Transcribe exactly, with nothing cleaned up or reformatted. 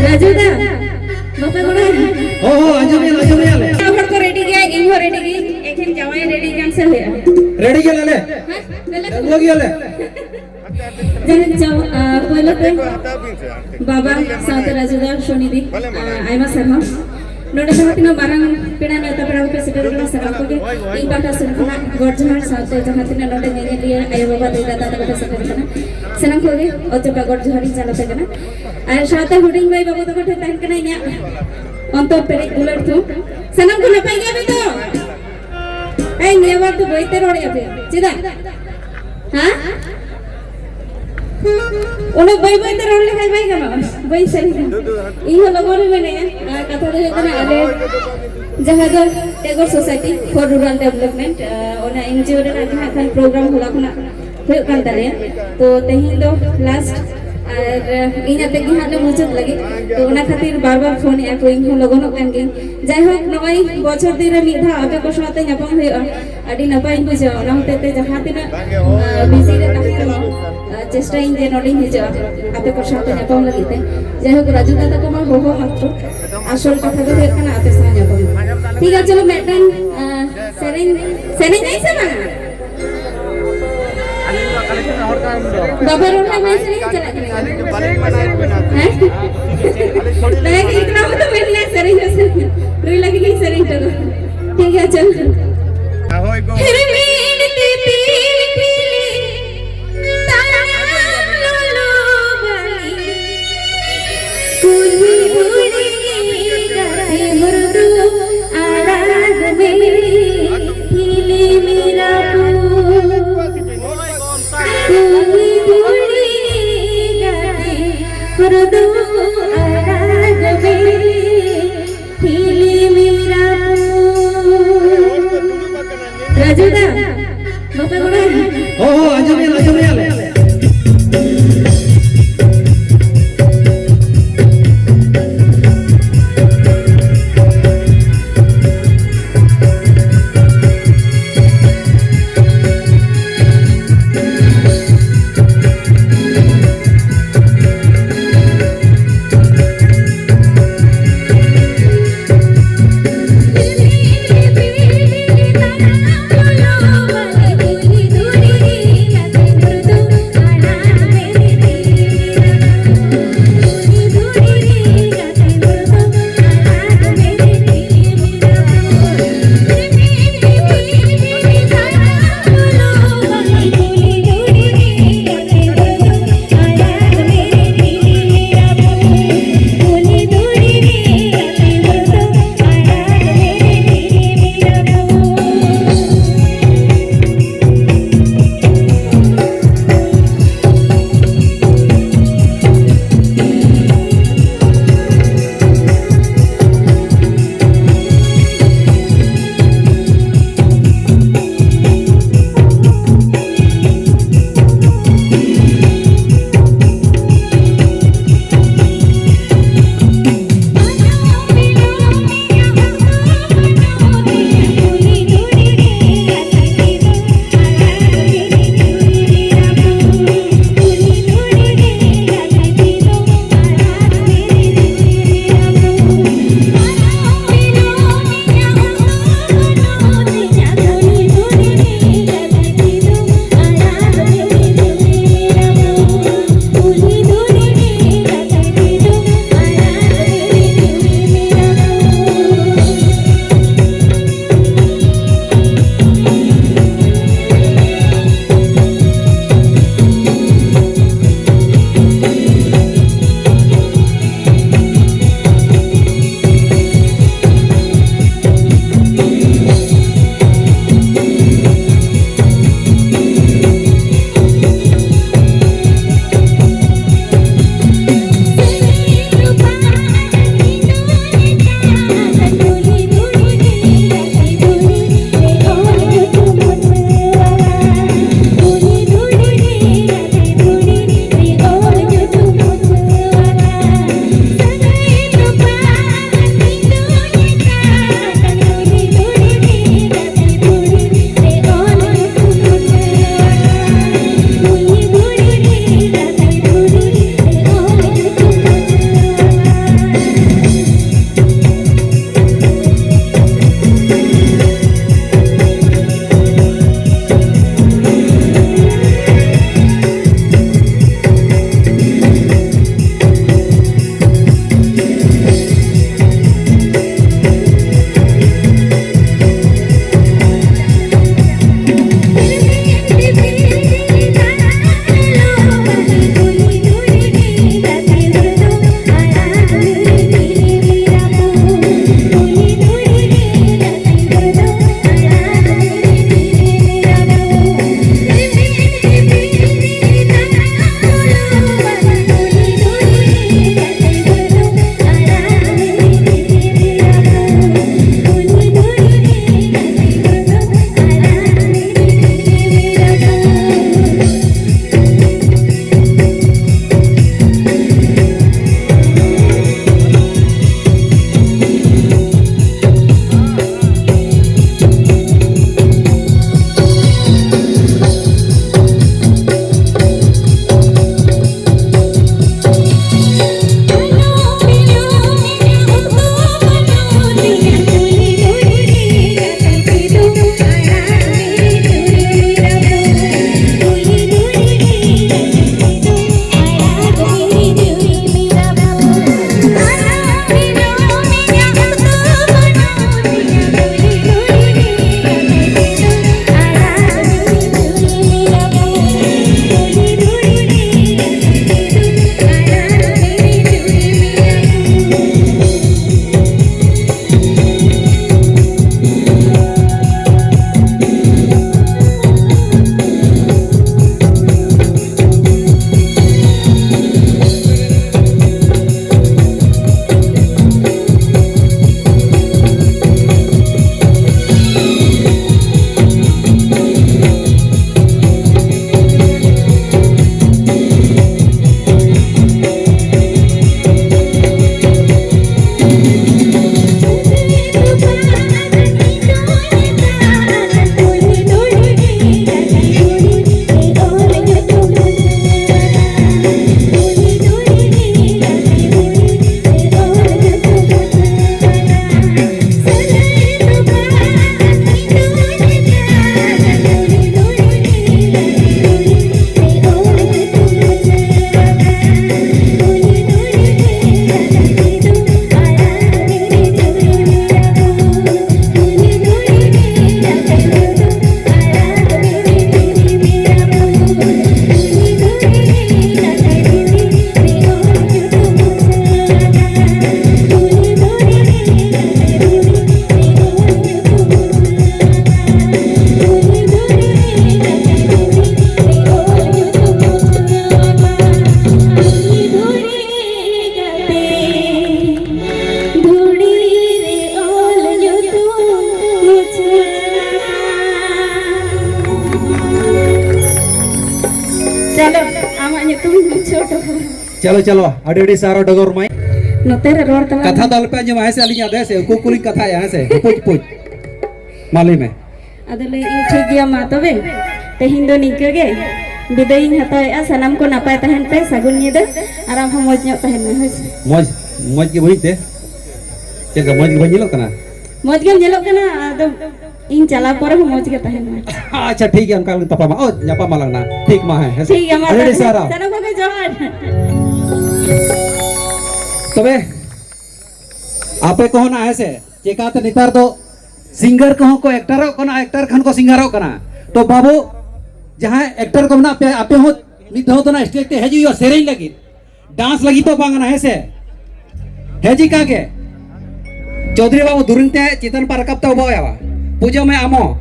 ᱨᱟᱡᱩ ᱫᱟ, ᱵᱟᱯᱮ ᱜᱚᱲᱚ ᱟᱹᱧᱟ? ᱦᱚᱸ, ᱦᱚᱸ, ᱟᱸᱡᱚᱢᱮᱭᱟ, ᱟᱸᱡᱚᱢᱮᱭᱟᱞᱮ᱾ ᱡᱚᱛᱚ ᱦᱚᱲ ᱠᱚ ᱨᱮᱰᱤ ᱜᱮᱭᱟ, ᱤᱧ ᱦᱚᱸ ᱨᱮᱰᱤ ᱜᱤᱧ᱾ ᱮᱠᱷᱮᱱ ᱡᱟᱶᱟᱭ ᱨᱮᱰᱤ ᱠᱟᱱ ᱥᱮ ᱦᱩᱭᱩᱜᱼᱟ? ᱨᱮᱰᱤ ᱜᱮᱭᱟᱞᱮ᱾ ᱦᱮᱸ? ᱞᱟᱹᱞᱟᱹ ᱰᱟᱺᱜᱩᱣᱟᱹ ᱜᱮᱭᱟᱞᱮ᱾ ᱡᱟᱭᱦᱳᱠ, ᱪᱚ, ᱟ, ᱯᱳᱭᱞᱳ ᱛᱮ ᱵᱟᱵᱟ ᱥᱟᱶᱛᱮ ᱨᱟᱡᱩ ᱫᱟ, ᱥᱚᱱᱤ ᱫᱤ, ᱟ, ᱟᱭᱢᱟ ᱥᱟᱨᱦᱟᱣ᱾ ᱱᱚᱰᱮ ᱡᱟᱦᱟᱸ ᱛᱤᱱᱟᱹᱜ ᱢᱟᱨᱟᱝ ᱯᱮᱲᱟ ᱱᱮᱣᱛᱟ ᱯᱮᱲᱟ ᱠᱚᱯᱮ ᱥᱮᱴᱮᱨ ᱟᱠᱟᱱᱟ, ᱥᱟᱱᱟᱢ ᱠᱚᱜᱮ ᱤᱧ ᱯᱟᱦᱴᱟ ᱥᱮᱱ ᱠᱷᱚᱱᱟᱜ ᱜᱚᱰ ᱡᱚᱦᱟᱨ, ᱥᱟᱶᱛᱮ ᱡᱟᱦᱟᱸ ᱛᱤᱱᱟᱹᱜ ᱱᱚᱰᱮ ᱧᱮᱧᱮᱞᱤᱭᱟᱹ ᱟᱭᱳ ᱵᱟᱵᱟ ᱫᱟᱹᱭ ᱫᱟᱫᱟ ᱛᱟᱠᱚ ᱯᱮ ᱥᱮᱴᱮᱨ ᱟᱠᱟᱱᱟ, ᱥᱟᱱᱟᱢ ᱠᱚᱜᱮ ᱚᱛ ᱡᱟᱯᱟᱜ ᱜᱚᱰ ᱡᱚᱦᱟᱨ ᱤᱧ ᱪᱟᱞ ᱟᱯᱮ ᱠᱟᱱᱟ᱾ ᱟᱨ ᱥᱟᱶᱛᱮ ᱦᱩᱰᱤᱧ ᱢᱟᱹᱭ ᱵᱟᱹᱵᱩ ᱛᱟᱠᱚ ᱴᱷᱮᱱ ᱛᱟᱦᱮᱱ ᱠᱟᱱᱟ ᱤᱧᱟᱹᱜ ᱚᱱᱛᱚᱨ ᱯᱮᱨᱮᱡ ᱫᱩᱞᱟᱹᱲ ᱛᱷᱩᱢ᱾ ᱥᱟᱱᱟᱢ ᱠᱚ ᱱᱟᱯᱟᱭ ᱜᱮᱭᱟ ᱯᱮ ᱛᱚ? ᱮᱭ, ᱱᱤᱭᱟᱹ ᱵᱟᱨ ᱫᱚ ᱵᱟᱹᱭ ᱛᱮ ᱨᱚᱲᱮᱜᱼᱟ ᱯᱮ᱾ ᱪᱮᱫᱟᱜ? ᱦᱮᱸ? ᱩᱱᱟᱹᱜ ᱵᱟᱹᱭ ᱵᱟᱹᱭ ᱛᱮ ᱨᱚᱲ ᱞᱮᱠᱷᱟᱱ ᱵᱟᱭ ᱜᱟᱱᱚᱜᱼᱟ᱾ ᱵᱟᱹᱧ ᱥᱟᱹᱨᱤ ᱠᱟᱱᱟ᱾ ᱤᱧ ᱦᱚᱸ ᱞᱚᱜᱚᱱ ᱨᱮ ᱢᱮᱱᱟᱭᱟ᱾ ᱟᱨ ᱠᱟᱛᱷᱟ ᱫᱚ ᱦᱩᱭᱩᱜ ᱠᱟᱱᱟ, ᱟᱞᱮ ᱡᱟᱦᱟᱸ ᱫᱚ ᱴᱮᱜᱳᱨ Society for Rural Development, ᱟᱸ, ᱚᱱᱟ NGO ᱨᱮᱱᱟᱜ ᱡᱟᱦᱟᱸ ᱠᱷᱟᱱ ᱯᱨᱳᱜᱨᱟᱢ ᱦᱚᱞᱟ ᱠᱷᱚᱱᱟᱜ ᱦᱩᱭᱩᱜ ᱠᱟᱱ ᱛᱟᱞᱮᱭᱟ᱾ ᱛᱚ, ᱛᱮᱦᱮᱧ ᱫᱚ ᱞᱟᱥᱴ, ᱟᱨ, ᱟᱸ, ᱤᱧ ᱟᱛᱮ ᱜᱮ ᱦᱟᱸᱜ ᱞᱮ ᱢᱩᱪᱟᱹᱫ ᱞᱟᱹᱜᱤᱫ᱾ ᱛᱚ, ᱚᱱᱟ ᱠᱷᱟᱹᱛᱤᱨ ᱵᱟᱨ ᱵᱟᱨ ᱯᱷᱳᱱ ᱮᱫᱼᱟ ᱠᱚ, ᱤᱧ ᱦᱚᱸ ᱞᱚᱜᱚᱱᱚᱜ ᱠᱟᱱ ᱜᱤᱭᱟᱹᱧ᱾ ᱡᱟᱭᱦᱳᱠ, ᱱᱚᱜᱼᱚᱭ ᱵᱚᱪᱷᱚᱨ ᱫᱤᱱ ᱨᱮ ᱢᱤᱫ ᱫᱷᱟᱣ ᱟᱯᱮ ᱠᱚ ᱥᱟᱶᱛᱮ ᱧᱟᱯᱟᱢ ᱦᱩᱭᱩᱜᱼᱟ, ᱟᱹᱰᱤ ᱱᱟᱯᱟᱭᱤᱧ ᱵᱩᱡᱷᱟᱹᱣᱟ᱾ ᱚᱱᱟ ᱦᱚᱛᱮᱡ ᱛᱮ ᱡᱟᱦᱟᱸ ᱛᱤᱱᱟᱹᱜ, ᱟᱸ, ᱵᱤᱡᱤ ᱨᱮ ᱛᱟᱦᱮᱸ ᱨᱮᱦᱚᱸ, ᱟᱸ, ᱪᱮᱥᱴᱟᱭᱟᱹᱧ ᱡᱮ ᱱᱚᱰᱮᱧ ᱦᱤᱡᱩᱜᱼᱟ ᱟᱯᱮ ᱠᱚ ᱥᱟᱶᱛᱮ ᱧᱟᱯᱟᱢ ᱞᱟᱹᱜᱤᱫ ᱛᱮ᱾ ᱡᱟᱭᱦᱳᱠ, ᱨᱟᱡᱩ ᱫᱟ ᱛᱟᱠᱚ ᱢᱟ ᱦᱚᱦᱚ ᱢᱟᱛᱨᱚ, ᱟᱥᱚᱞ ᱠᱟᱛᱷᱟ ᱫᱚ ᱦᱩᱭᱩᱜ ᱠᱟᱱᱟ ᱟᱯᱮ ᱥᱟᱶ ᱧᱟᱯᱟᱢ᱾ ᱴᱷᱤᱠ ᱜᱮᱭᱟ, ᱪᱚᱞᱚ ᱢᱤᱫᱴᱟᱝ, ᱟᱸ, ᱥᱮᱨᱮᱧ, ᱥᱮᱨᱮᱧ ᱟᱹᱧ ᱥᱮ ᱵᱟᱝ? ᱵᱟᱵᱟ ᱨᱚᱲ ᱢᱮ, ᱢᱟᱹᱭ ᱥᱮᱨᱮᱧ ᱪᱟᱞᱟᱜ ᱠᱟᱱᱟ᱾ ᱦᱮᱸ? ᱛᱟᱦᱮᱸ ᱜᱮ ᱤᱧ ᱫᱚ ᱢᱮᱱ ᱞᱮ ᱥᱮᱨᱮᱧ ᱦᱚᱸ ᱥᱮᱨᱮᱧ᱾ ᱱᱩᱭ ᱞᱟᱹᱜᱤᱫ ᱜᱤᱧ ᱥᱮᱨᱮᱧ ᱦᱚᱴᱚ ᱠᱟᱜᱼᱟ᱾ ᱴᱷᱤᱠ ᱜᱮᱭᱟ, ᱪᱚᱞ᱾ ᱦᱤᱨᱢᱤᱱ ᱯᱤᱯᱤᱲ ᱯᱤᱞᱤ ᱛᱟᱭᱟᱢ ᱞᱚᱞᱚ ᱵᱟᱹᱲᱤ ᱠᱩᱞᱦᱤ ᱫᱷᱩᱲᱤ ᱜᱟᱛᱮ ᱢᱩᱨᱫᱩ ᱟᱲᱟᱜ ᱢᱮ ᱦᱤᱞᱤ ᱢᱤᱨᱟ ᱠᱩᱞᱦᱤ ᱫᱷᱩᱲᱤ ᱜᱟᱛᱮ ᱢᱩᱨᱫᱩ ᱟᱲᱟᱜ ᱢᱮ ᱦᱤᱞᱤ ᱢᱤᱨᱟ ᱠᱩᱞ ᱨᱟᱡᱩ ᱫᱟ, ᱵᱟᱯᱮ ᱜᱚᱲᱚ ᱟᱹᱧᱟ? ᱦᱚᱸ, ᱦᱚᱸ, ᱟᱸᱡᱚᱢᱮᱭᱟᱞᱮ, ᱟᱸᱡᱚᱢᱮᱭᱟᱞᱮ᱾ ᱪᱚᱞᱚ ᱪᱚᱞᱚ, ᱟᱹᱰᱤ ᱟᱹᱰᱤ ᱥᱟᱨᱦᱟᱣ ᱰᱚᱜᱚᱨ ᱢᱟᱹᱭ᱾ ᱱᱚᱛᱮ ᱨᱮ ᱨᱚᱲ ᱛᱟᱞᱟᱝ ᱠᱟᱛᱷᱟ ᱢᱮ᱾ ᱫᱚ ᱟᱞᱚᱯᱮ ᱟᱸᱡᱚᱢᱟ, ᱦᱮᱸ ᱥᱮ? ᱟᱹᱞᱤᱧᱟᱜ ᱫᱚ, ᱦᱮᱸ ᱥᱮ? ᱩᱠᱩ ᱩᱠᱩ ᱞᱤᱧ ᱠᱟᱛᱷᱟᱭᱟ, ᱦᱮᱸ ᱥᱮ? ᱩᱯᱩᱡ ᱩᱯᱩᱡ᱾ ᱢᱟ ᱞᱟᱹᱭ ᱢᱮ᱾ ᱟᱫᱚ ᱞᱟᱹᱭᱮᱫ ᱟᱹᱧ, ᱴᱷᱤᱠ ᱜᱮᱭᱟ, ᱢᱟ ᱛᱚᱵᱮ ᱛᱮᱦᱮᱧ ᱫᱚ ᱱᱤᱝᱠᱟᱹ ᱜᱮ ᱵᱤᱫᱟᱹᱭ ᱤᱧ ᱦᱟᱛᱟᱣᱮᱫᱼᱟ᱾ ᱥᱟᱱᱟᱢ ᱠᱚ ᱱᱟᱯᱟᱭ ᱛᱟᱦᱮᱱ ᱯᱮ, ᱥᱟᱹᱜᱩᱱ ᱧᱤᱫᱟᱹ, ᱟᱨ ᱟᱢ ᱦᱚᱸ ᱢᱚᱡᱽ ᱧᱚᱜ ᱛᱟᱦᱮᱱ ᱢᱮ, ᱦᱳᱭ ᱥᱮ? ᱢᱚᱡᱽ, ᱢᱚᱡᱽ ᱜᱮ ᱵᱟᱹᱧ ᱛᱮ? ᱪᱮᱫ ᱞᱮᱠᱟ, ᱢᱚᱡᱽ ᱜᱮ ᱵᱟᱹᱧ ᱧᱮᱞᱚᱜ ᱠᱟᱱᱟ? ᱢᱚᱡᱽ ᱜᱮᱢ ᱧᱮᱞᱚᱜ ᱠᱟᱱᱟ, ᱟᱫᱚ ᱤᱧ ᱪᱟᱞᱟᱣ ᱯᱚᱨᱮ ᱦᱚᱸ ᱢᱚᱡᱽ ᱜᱮ ᱛᱟᱦᱮᱱ ᱢᱮ᱾ ᱟᱪᱪᱷᱟ, ᱴᱷᱤᱠ ᱜᱮᱭᱟ, ᱚᱱᱠᱟ ᱜᱮ ᱛᱟᱯᱟᱢᱟ᱾ ᱳ, ᱧᱟᱯᱟᱢ ᱟᱞᱟᱝ ᱱᱟ᱾ ᱴᱷᱤᱠ ᱢᱟ, ᱦᱮᱸ, ᱦᱮᱸ ᱥᱮ? ᱴᱷᱤᱠ ᱜᱮᱭᱟ, ᱢᱟ ᱟᱹᱰᱤ ᱟᱹᱰᱤ ᱛᱟᱦᱚᱞᱮ ᱥᱟᱨᱦᱟᱣ᱾ ᱥᱟᱱᱟᱢ ᱠᱚᱜᱮ ᱡᱚᱦᱟᱨ᱾ ᱛᱚᱵᱮ ᱟᱯᱮ ᱠᱚᱦᱚᱸ ᱱᱟ, ᱦᱮᱸ ᱥᱮ? ᱪᱮᱠᱟᱛᱮ ᱱᱮᱛᱟᱨ ᱫᱚ ᱥᱤᱝᱜᱟᱨ ᱠᱚᱦᱚᱸ ᱠᱚ ᱮᱠᱴᱟᱨᱚᱜ ᱠᱟᱱᱟ, ᱮᱠᱴᱟᱨ ᱠᱷᱟᱱ ᱠᱚ ᱥᱤᱝᱜᱟᱨᱚᱜ ᱠᱟᱱᱟ᱾ ᱛᱚ ᱵᱟᱹᱵᱩ, ᱡᱟᱦᱟᱸᱭ ᱮᱠᱴᱟᱨ ᱠᱚ ᱢᱮᱱᱟᱜ ᱯᱮᱭᱟ, ᱟᱯᱮ ᱦᱚᱸ ᱢᱤᱫ ᱫᱷᱟᱣ ᱫᱚ ᱱᱟ ᱥᱴᱮᱡ ᱛᱮ ᱦᱮᱡ ᱦᱩᱭᱩᱜᱼᱟ, ᱥᱮᱨᱮᱧ ᱞᱟᱹᱜᱤᱫ, ᱰᱟᱱᱥ ᱞᱟᱹᱜᱤᱫ ᱫᱚ ᱵᱟᱝ ᱠᱟᱱᱟ, ᱦᱮᱸ ᱥᱮ? ᱦᱮᱸ, ᱪᱤᱠᱟ ᱜᱮ ᱪᱳᱫᱷᱩᱨᱤ ᱵᱟᱹᱵᱩ ᱫᱩᱨᱤᱝ ᱛᱮ ᱪᱮᱛᱟᱱ ᱯᱟ ᱨᱟᱠᱟᱵ ᱛᱮ ᱩᱵᱟ ᱭᱟᱣᱟ᱾ ᱯᱩᱡᱟᱹ ᱢᱮ ᱟᱢᱚ᱾